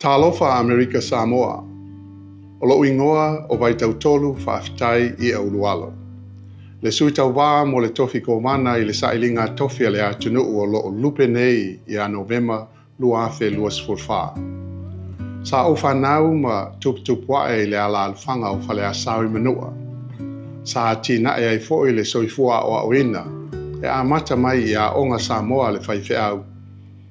Talofa Amerika Samoa. O lou igoa o Vaitautolu Faafetai I'a Ulualo. Le sui tauvā mo le tofi Kovana i le sailiga tofi a le atunuu o loo lupe nei ia Novema 2024. Sa ou fanau ma tuputupuae i le alaalafaga o Faleasao i Manua. Sa atinae ai foi le soifua aoaoina e amata mai i Aoga Samoa a le Faifeau,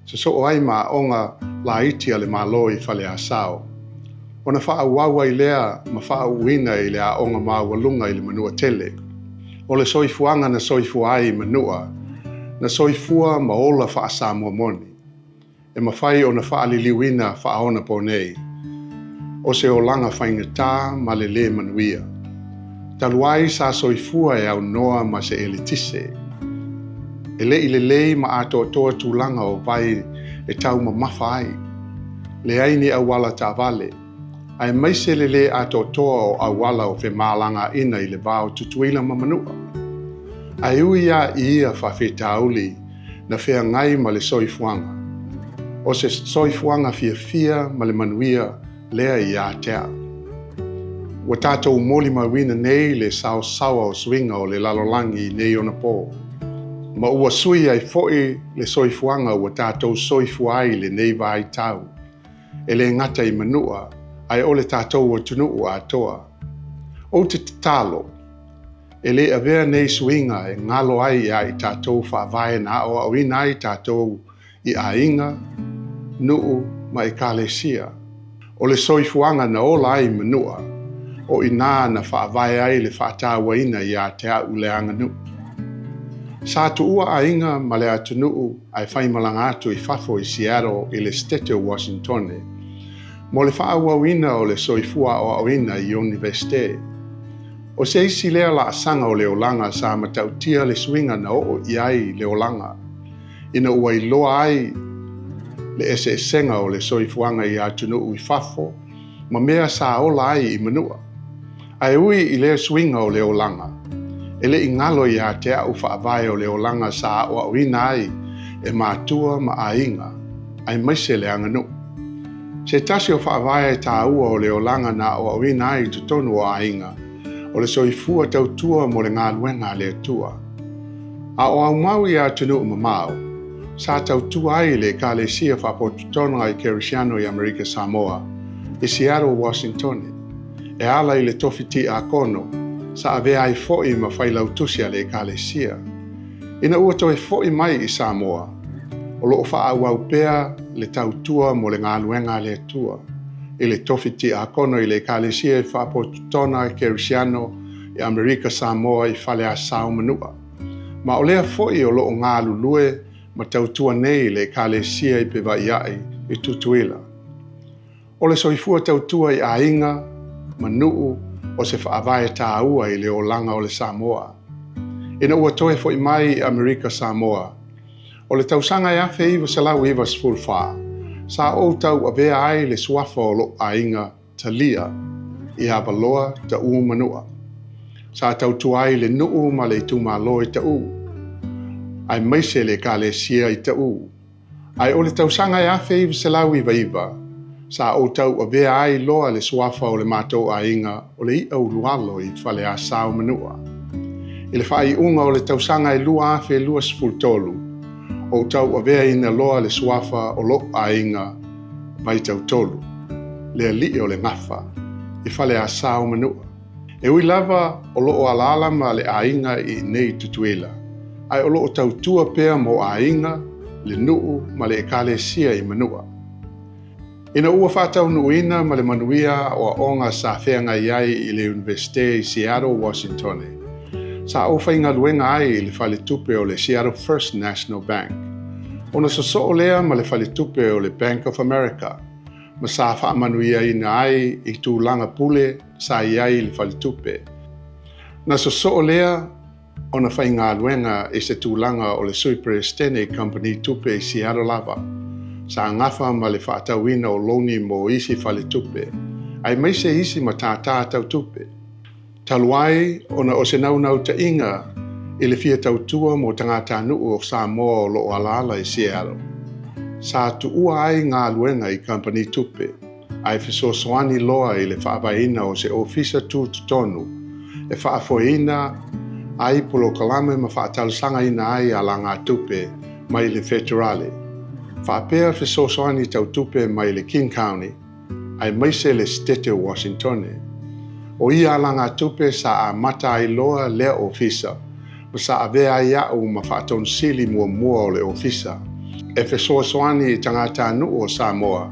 sosoo ai ma aoga laiti a le Malo i Faleasao, ona faaauau ai lea ma faauuina i le aoga maualuga i le Manuatele. O le soifuaga na soifua ai i Manua, na soifua ma ola faa-Samoa moni, e mafai ona faaliliuina faaonaponei, o se olaga faigata ma le lē manuia. Talu ai sa soifua e aunoa ma se eletise. E le i lelei ma atoatoa tulaga o vai e taumamafa ai. Leai ni auala taavale, aemaise le lē atoatoa o auala o femalagaaiga i le va o Tutuila ma Manua. Ae ui lava i ia faafitauli na feagai ma le soifuaga, o se soifuaga fiafia ma le manuia lea ia te au. Ua tatou molimauina nei le saosaoa o suiga o le lalolagi i nei onapō, ma ua sui ai foi le soifuaga ua tatou soifua ai i lenei vaitau, e le gata i Manua, ae o le tatou atunuu atoa. Ou te tatalo, e le avea nei suiga e galo ai ia i tatou faavae na aoaoina ai tatou i aiga, nuu ma ekalesia. O le soifuaga na ola ai i Manua, o i inā na faavae ai le faatauaina ia te au le aganuu. Sa tuua aiga ma le atunuu ae faimalaga atu i fafo i Seattle i le Setete o Uasintone, mo le faaauauina o le soifua aoaoina i Iunivesite. O se isi lea laasaga o le olaga sa matautia le suiga na oo i ai le olaga, ina ua iloa ai le eseesega o le soifuaga i atunuu i fafo ma mea sa ola ai i Manua. Ae ui i lea suiga o le olaga, e le i galo ia te au faavae o le olaga sa aoaoina ai e matua ma aiga, aemaise le aganuu. Se tasi o faavae taua o le olaga na aoaoina ai i totonu o aiga, o le soifua tautua mo le galuega a le Atua. A o aumau i atunuu mamao, sa tautua ai i le Ekalesia Faapotopotoga Kerisiano i Amerika Samoa, i Seattle, Uasintone. E ala i le tofi tiakono, sa avea ai foi ma failautusi a le Ekalesia. Ina ua toe foi mai i Samoa, o lo o faaauau pea le tautua mo le galuega a le Atua, i le tofi tiakono i le Ekalesia Faapotopotoga Kerisiano i Amerika Samoa i Faleasao Manua. Ma o lea foi o lo o galulue ma tautua nei i le Ekalesia i Pevaiai i Tutuila. O le soifua tautua i aiga ma nuu o se faavae taua i le olaga o le Samoa. Ina ua toe foi mai i Amerika Samoa, o le tausaga e 1994, sa ou tauavea ai le suafa o lou aiga Talia i Avaloa, Taʻu Manua. Sa tautua ai le nuu ma le itumalo i Taʻu, aemaise le ekalesia i Taʻu. Ae o le tausaga e 1999, sa ou tauavea ai loa le suafa o le matou aiga o le I'a Ulualo i Faleasao Manua. I le faaiuga o le tausaga e 2023, ou tauaveaina loa le suafa o lo'u aiga Vaitautolu, le alii o le Gafa, i Faleasao Manua. E ui lava o lo o alaala ma le aiga i inei i Tutuila, ae o lo o tautua pea mo aiga, le nuu ma le ekalesia i Manua. Ina ua faataunuuina ma le manuia aoaoga sa feagai ai i le Iunivesite i Seattle, Uasintone, sa ou faigaluega ai i le faletupe o le Seattle First National Bank, ona sosoo lea ma le faletupe o le Bank of America, ma sa faamanuiaina ai i tulaga pule sa i ai i le faletupe. Na sosoo lea ona faigaluega i se tulaga o le Sui Peresetene i kamupani tupe i Seattle lava. Sa gafa ma le faatauina o loni mo isi faletupe, aemaise isi matata tau tupe. Talu ai ona o se naunautaiga i le fia tautua mo tagatanuu o Samoa o lo o alaala i Seattle. Sa tuua ai galuega i kamupani tupe, ae fesoasoani loa i le faavaeina o se ofisa tutotonu e faafoeina ai polokalame ma faatalosagaina ai alagatupe mai le feterale, faapea fesoasoani tau tupe mai le King County aemaise le Setete o Uasintone. O ia alagatupe sa amata ai loa lea ofisa ma sa avea ai a'u ma Faatonusili muamua o le ofisa e fesoasoani i tagatanuu o Samoa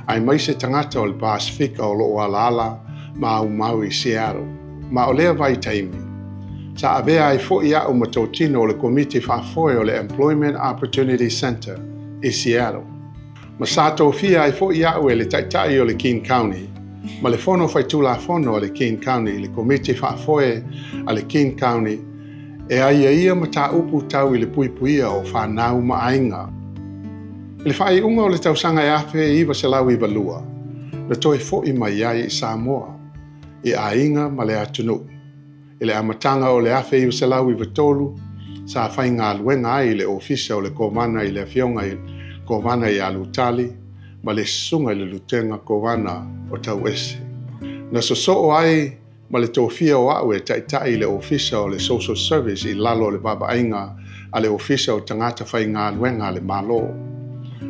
aemaise tagata o le Pasefika o lo'o alaala ma aumau i Seattle. Ma o lea vaitaimi, sa avea ai fo'i a'u ma totino o le Komiti Faafoe o le Employment Opportunity Center i Seattle. Ma sa tofia ai fo'i a'u e le Taitai o le King County ma le Fono Faitulafono a le King County i le Komiti Faafoe a le King County e aiaia mataupu tau i le puipuia o fanau ma aiga. I le faaiuga o le tausaga e 1992, na toe fo'i mai ai i Samoa, i aiga ma le atunuu. I le amataga o le 1993, sa faigaluega ai i le Ofisa o le Kovana i le Afioga i le Kovana ia Lutali ma le Susuga i le Lutena Kovana o Tauese. Na sosoo ai ma le tofia o a'u e taitai i le Ofisa o le Social Service i lalo o le vaavaaiga a le Ofisa o Tagata Faigaluega a le Malo.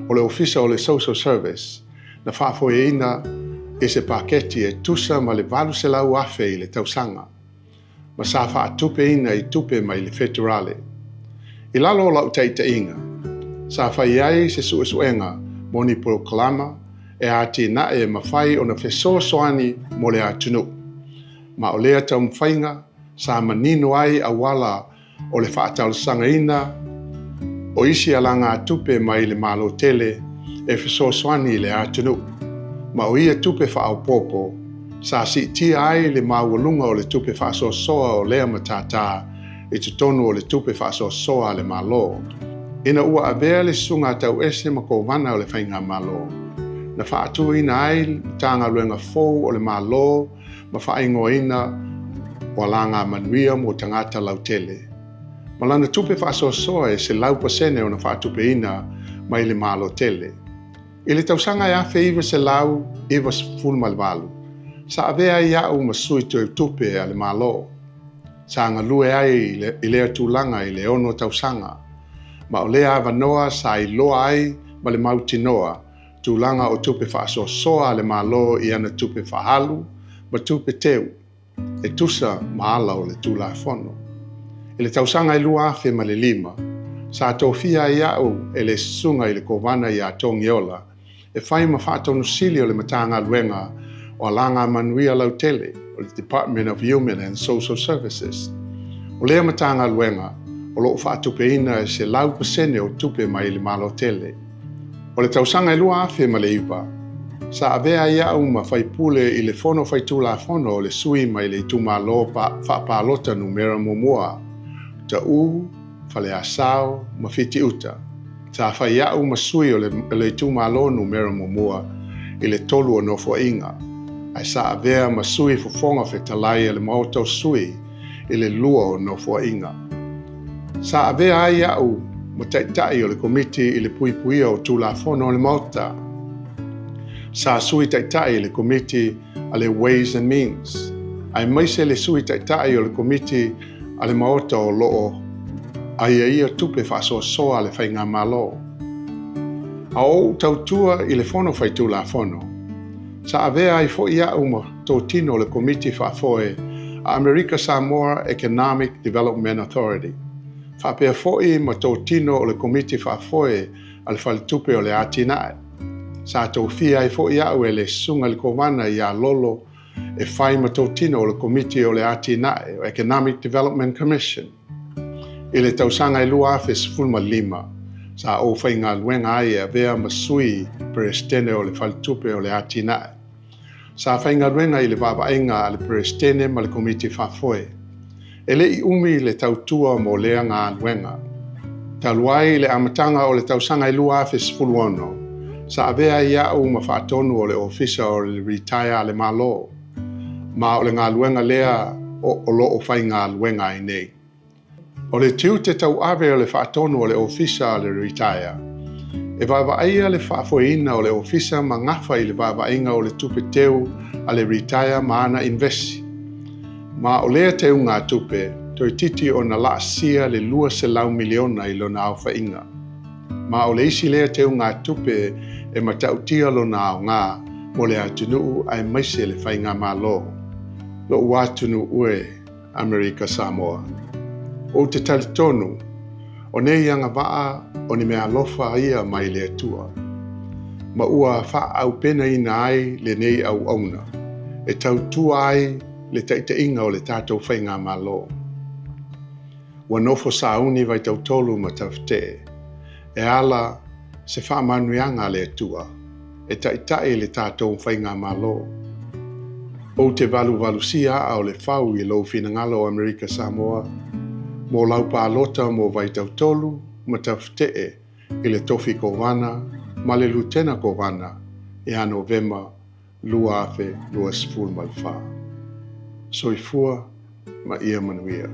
O le Ofisa o le Social Service na faafoeina i se paketi e tusa ma le $800,000 i le tausaga, ma sa faatupeina i tupe mai le feterale. I lalo o la'u taitaiga, sa fai ai se suesuega mo ni polokalama e atinae e mafai ona fesoasoani mo le atunuu, ma o lea taumafaiga sa manino ai auala o le faatalosagaina o isi alagatupe mai le Malo tele e fesoasoani i le atunuu, ma o ia tupe faaopoopo sa siitia ai le maualuga o le tupe faasoasoa o lea matata i totonu o le tupe faasoasoa a le Malo. Ina ua avea le Susuga a Tauese ma Kovana o le Faigamalo, na faatuina ai le Matagaluega fou o le Malo ma faaigoaina o Alagamanuia mo Tagata Lautele, ma lana tupe faasoasoa e 100% ona faatupeina mai le Malo tele. I le tausaga e 1998, sa avea ai a'u ma sui teutupe a le Malo. Sa galue ai i lea tulaga i le 6 tausaga, ma o lea avanoa sa iloa ai ma le mautinoa tulaga o tupe faasoasoa a le Malo i ana tupe faaalu ma tupe teu e tusa ma ala o le Tulafono. I le tausaga e 2005, sa tofia ai a'u e le Susuga i le Kovana iā Togiola e fai ma Faatonusili o le Matagaluega o Alagamanuia Lautele, o le Department of Human and Social Services. O lea Matagaluega o lo'o faatupeina e 100% o tupe mai le Malo tele. O le tausaga e 2009, sa avea ai a'u ma faipule i le Fono Faitulafono o le sui mai le itumalo faapalota numera muamua, Taʻū, Faleasao ma Fitiuta. Sa fai a'u ma sui o le itumalo numera muamua i le tolu o nofoaiga, ae sa avea ma sui fofoga fetalai a le Maota o Sui i le lua o nofoaiga. Sa avea ai a'u ma taitai o le Komiti i le puipuia o Tulafono o le Maota. Sa sui taitai i le Komiti a le Ways and Means, aemaise le sui taitai o le Komiti a le Maota o loo aiaia tupe faasoasoa a le Faigamalo. A o ou tautua i le Fono Faitulafono, sa avea ai fo'i a'u ma totino o le Komiti Faafoe a Amerika Samoa Economic Development Authority, faapea fo'i ma totino o le Komiti Faafoe a le Faletupe o le Atinae. Sa tofia ai fo'i a'u e le Susuga i le Kovana iā Lolo e fai ma totino o le Komiti o le Atinae, Economic Development Commission. I le tausaga e 2015, sa ou faigaluega ai e avea ma sui Peresetene o le Faletupe o le Atinae. Sa faigaluega i le vaavaaiga a le Peresetene ma le Komiti Faafoe. E le i umi le tautua mo lea galuega. Talu ai i le amataga o le tausaga e 2016, sa avea ai a'u ma faatonu o le Ofisa o le Ritaea a le Malo, ma o le galuega lea o loo faigaluega ai nei. O le tiute tauave o le faatonu o le Ofisa o le Ritaea, E vaavaaia le faafoeina o le Ofisa ma gafa i le vaavaaiga o le tupe teu a le ritaea ma ana invesi. Ma o lea teugatupe, toeitiiti ona laasia le $200 miliona i lona aofaiga. Ma o le isi lea teugatupe e matautia lona aoga mo le atunuu aemaise le faigamalo. Lo'u atunuu e, Amerika Samoa. Ou te talitonu, o nei agavaa o ni meaalofa ia mai le Atua, ma ua faaaupegaina ai lenei auauna, e tautua ai le taitaiga o le tatou faigamalo. Ua nofo sauni Vaitautolu ma Tafatee, e ala se faamanuiaga a le Atua, e taitai le tatou faigamalo. Ou te valuvalusia aa o le fau i lou finagalo o Amerika Samoa, mo lau palota mo Vaitautolu ma Tafatee i le tofi Kovana ma le Lutena Kovana ia Novema 2024. Soifua ma ia manuia.